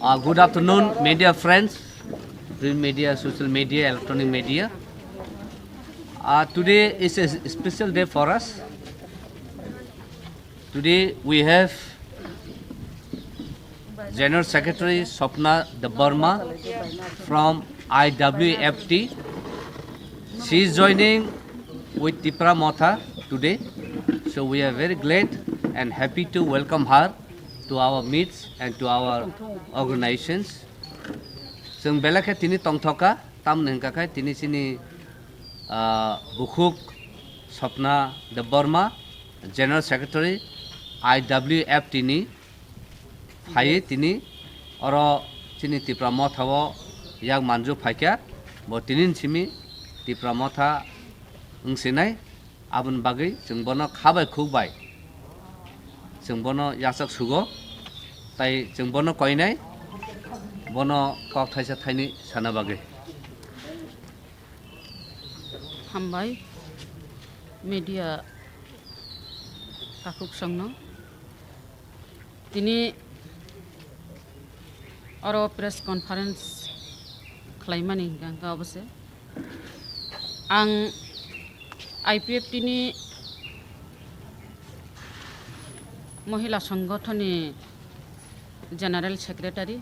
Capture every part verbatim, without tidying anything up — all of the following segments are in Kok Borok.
Uh, good afternoon, media friends, print media, social media, electronic media. Uh, today is a special day for us. Today we have General Secretary Swapna Debbarma from I W F T. She is joining with Tipra Motha today. So we are very glad and happy to welcome her to our meets and to our organizations. Chwng belai khe tini tongthoka, tamni hwnkha khe tini chini, ah, bukhuk Swapna Debbarma, General Secretary I W F T ni phaiwi tini oro chini Tipra Motha o yak manju phaikha, bo tini ni simi Tipra Motha wng sinai. Aboni bagwi chwng bono kha bai khuk bai chwng bono yachak sugo, tai chwng bono koinai, bono kok thaisa thaini sana bagwi. Hambai media takhuk songno. Tini oro press conference khlaimani hwnkha hwnkha obo se. Ang I P F T ni Mohila Songgothon ni General Secretary,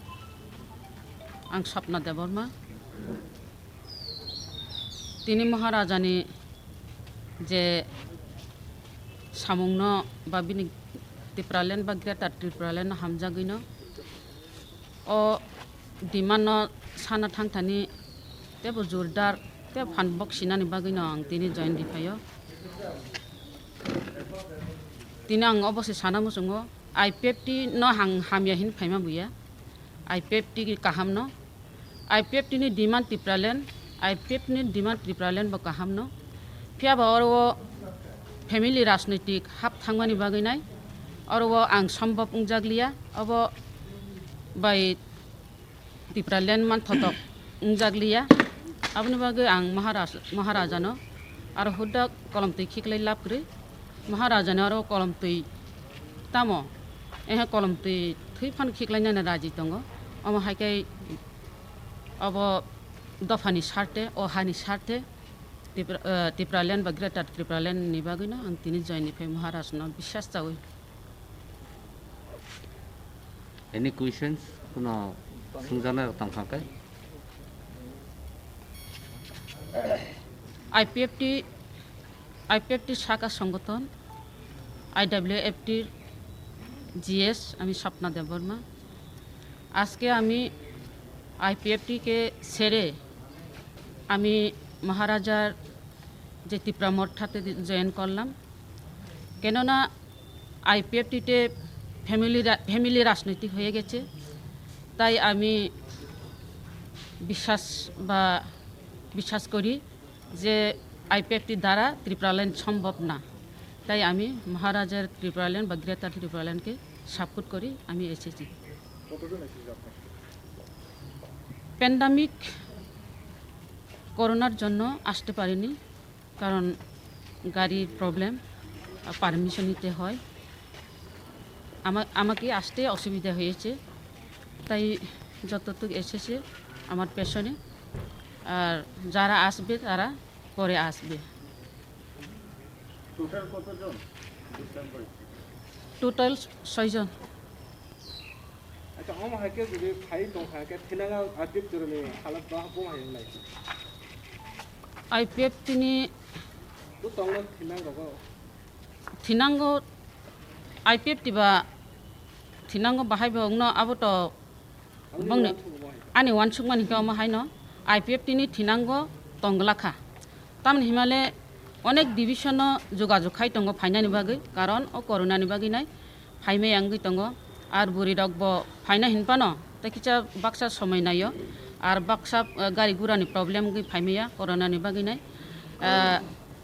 ang Swapna Debbarma. Tini Maharajani je samungno ba bini Tipraland ba Greater Tipraland no hamjagwino o demand no sana thangthani tebo jordar tei phan bok sinani bagwino ang tini join riphaio. Tini ang obo se sana muchungo, I P F T no ang hamya hin phaima buya, I P F T kaham no. I P F T ni demand Tipraland, I P F T ni demand Tipraland bo kaham no. Phiya ba oro o family rajnitik hap thangmani bagwi nai, oro o ang sombhob wngjak liya, obo bai Tipraland manthotok wngjak liya. Aboni bagwi ang Maharaj-, Maharaja no aro hudda kolomtwi khiklai lab kwrwi, Maharaja no aro kolomtwi tamo, ehe kolomtwi thwi phano khiklainani raji tongo. Omo hai khe obo dophani sarte, o hani sarte, Tipra-, eh, Tipraland ba Greater Tipraland ni bagwino ang tini join ni phai Maharaj no biswas chawi. Any questions? Kuno sungjaknai rok tong kha khe? I P F T, I P F T শাখা সংগঠন, I W F T G S, আমি স্বপ্না দেববর্মা। আজকে আমি আইপিএফটিকে ছেড়ে আমি মহারাজার যে তিপ্রা মঠাতে জয়েন করলাম, কেননা আইপিএফটিতে ফ্যামিলি রা-, ফ্যামিলি রাজনীতি হয়ে গেছে, তাই আমি বিশ্বাস বা বিশ্বাস করি যে আইপিএফটি দ্বারা ত্রিপুরাল্যান্ড সম্ভব না, তাই আমি মহারাজার ত্রিপুরাল্যান্ড বা গ্রেটার ত্রিপুরাল্যান্ডকে সাপোর্ট করি, আমি এসেছি। কতজন এসেছে আপনার সাথে? প্যান্ডামিক করোনার জন্য আসতে পারিনি, কারণ গাড়ির প্রবলেম, পারমিশন নিতে হয়। আমা-, আমাকে আসতে অসুবিধা হয়েছে, তাই যতটুকু এসেছে আমার পেছনে। আর যারা আসবে, তারা পরে আসবে। টোটাল কতজন যোগদান করেছে? টোটাল ছয়জন। আচ্ছা, omo hai khe jodi phai tong kha khe thinang ang aitip jorani halat ba bo hai nai. IPFT ni bo tongno thinang rogo. Thinango, IPFT ba thinango bahai bo wngno abo to ani bongni wansukma hai. Ani wansukmani khe omo haino IPFT ni thinango tonglakha. Tamni himale onek division no jogajog khai tongo phainani bagwi, karon o corona ni bagwi nai phaimaya wngwi tongo. Ar bwrwi rok bo phaina hinphano tei kisa baksa somoi naio, ar baksa, eh, gari gura ni problem wngwi phaimaya corona ni bagwi nai. Eh,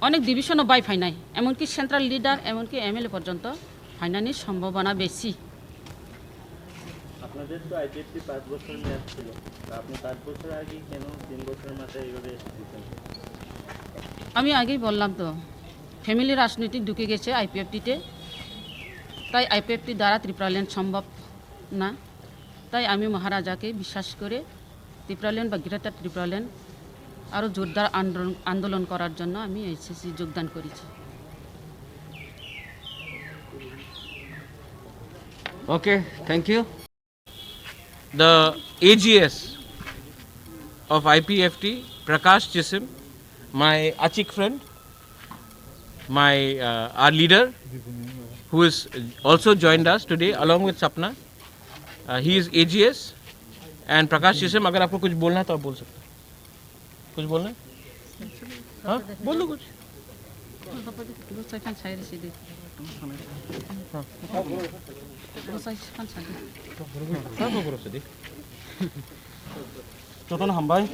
onek division no bai phainai, emonki central leader, emonki M L A porjonto phainani sombhabona besi. আপনাদের তো আইপিএফটি পাঁচ বছর মেয়াদ ছিল, তা আপনি পাঁচ বছর আগে কেন তিন বছরের মাথায় এইভাবে এসে দিতেন? আমি আগেই বললাম তো, ফ্যামিলি রাজনীতি ঢুকে গেছে আইপিএফটিতে, তাই আইপিএফটি দ্বারা ত্রিপুরাল্যান্ড সম্ভব না। তাই আমি মহারাজাকে বিশ্বাস করে টিপ্রাল্যান্ড বা গ্রেটার টিপ্রাল্যান্ড আরও জোরদার আন্দোলন আন্দোলন করার জন্য আমি এইচএসসি যোগদান করেছি। Okay, thank you. The A G S of I P F T, Prakash Chisim, my Achik friend, my uh, our leader, who is also joined us today along with Sapna. Uh, he is A G S and Prakash Chisim. अगर आपको कुछ बोलना है तो आप बोल सकते हैं। कुछ बोलना है? हाँ, बोल दो कुछ। Jotono hambai,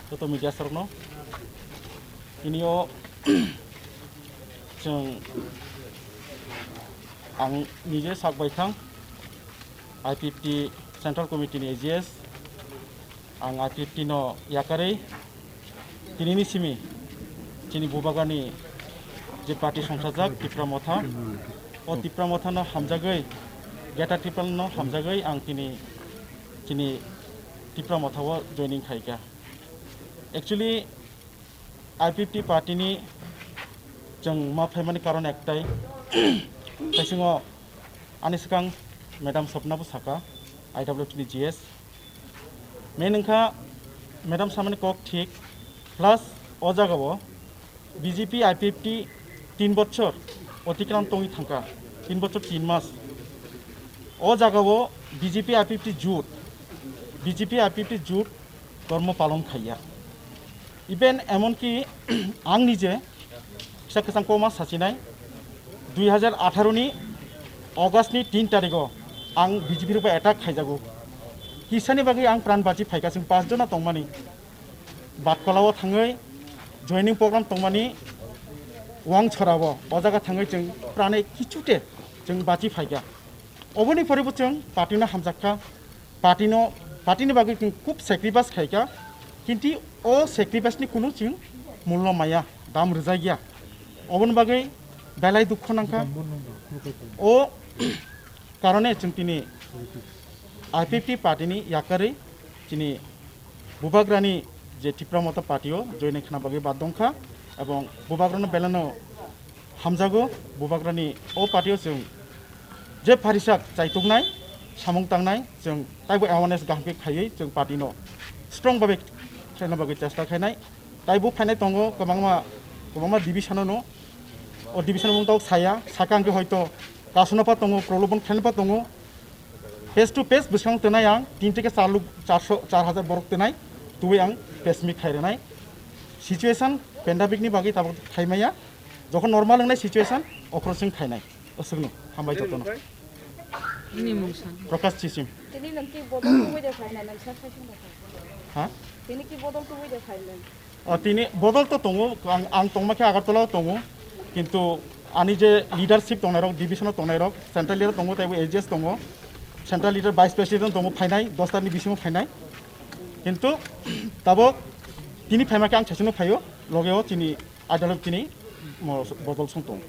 joto media sorokno. Tini o chwng ang nije sak bai thang I P F T Central Committee ni A G S. Ang I P F T no yakarwi tinini simi chini bubagrani je party songchajak Tipra Motha, o Tipra Motha no hamjagwi, Greater Tipra no hamjagwi ang tini chini Tipra Motha o joining khaikha. Actually, I P F T party ni chwng ma phaimani karon ektai. Taisingo ani swkang Madam Swapna bo saka, I W F T ni G S. Main wngkha Madam samani kok thik, plus o jagao B J P I P F T tin bochor otikram tongwi thangkha, tin bochor tin mas. O jagao B J P I P F T jut, B J P I P F T jut kormo palon khaiya. Even emonki ang nije kisa kwchang koma sachinai, dui hajar atharo ni August ni tin tarigo ang B J P rok bai attack khaijago. Kisani bagwi ang pran bachi phaikha, chwng pas jona tongmani. Batkolao thangwi joining program tongmani Wangchorao, o jaga thangwi chwng pranai kichute chwng bachi phaikha. Oboni pore bo chwng party no hamjakha, party no, party ni bagwi chwng khub sacrifice khaikha, kinti o sacrifice ni kunu chwng mulno maya, dam rwjakya. Oboni bagwi belai dukho nangkha. O karone chwng tini I P F T party ni yakarwi chini bubagrani je Tipra Motha party o join khna bagwi bad dongkha, ebong bubagrano belano hamjago, bubagrani o party o chwng je pharisak chaituknai, samung tangnai, chwng taibo awareness kaham khe khaiwi chwng party no strong babe khlaina bagwi chesta khainai. Taibo phainai tongo kwbangma, kwbangma division no, o division mung tau saya, saka hwnkhe hoito kasuna pa tongo, prolobon khlaina pa tongo, face to face bwskang twnai ang tin theke char luk, char hajar borok twnai, tubui ang press meet khai rwnai. Situation pandemic ni bagwi tabuk khai maya, jokhon normal wngnai situation, okhorosing khainai. Aswkno, hambai jotono. Nini mung san. Prakash Chisim. Tini nang ki bodol tubui de khainai, nang sa sa sung da khai. Ha? Tini ki bodol tubui de khainai. O tini bodol to tongo, ang, ang tongma khe Agartala o tongo, kintu ani je leadership tongnai rok, division o tongnai rok, central leader tongo, taibo A G S tongo, central leader vice president tongo phainai, dos tarikni bisingo phainai, kintu tabok tini phaima khe ang session o phaio, loge o chini adalok tini mo bodol song tongo.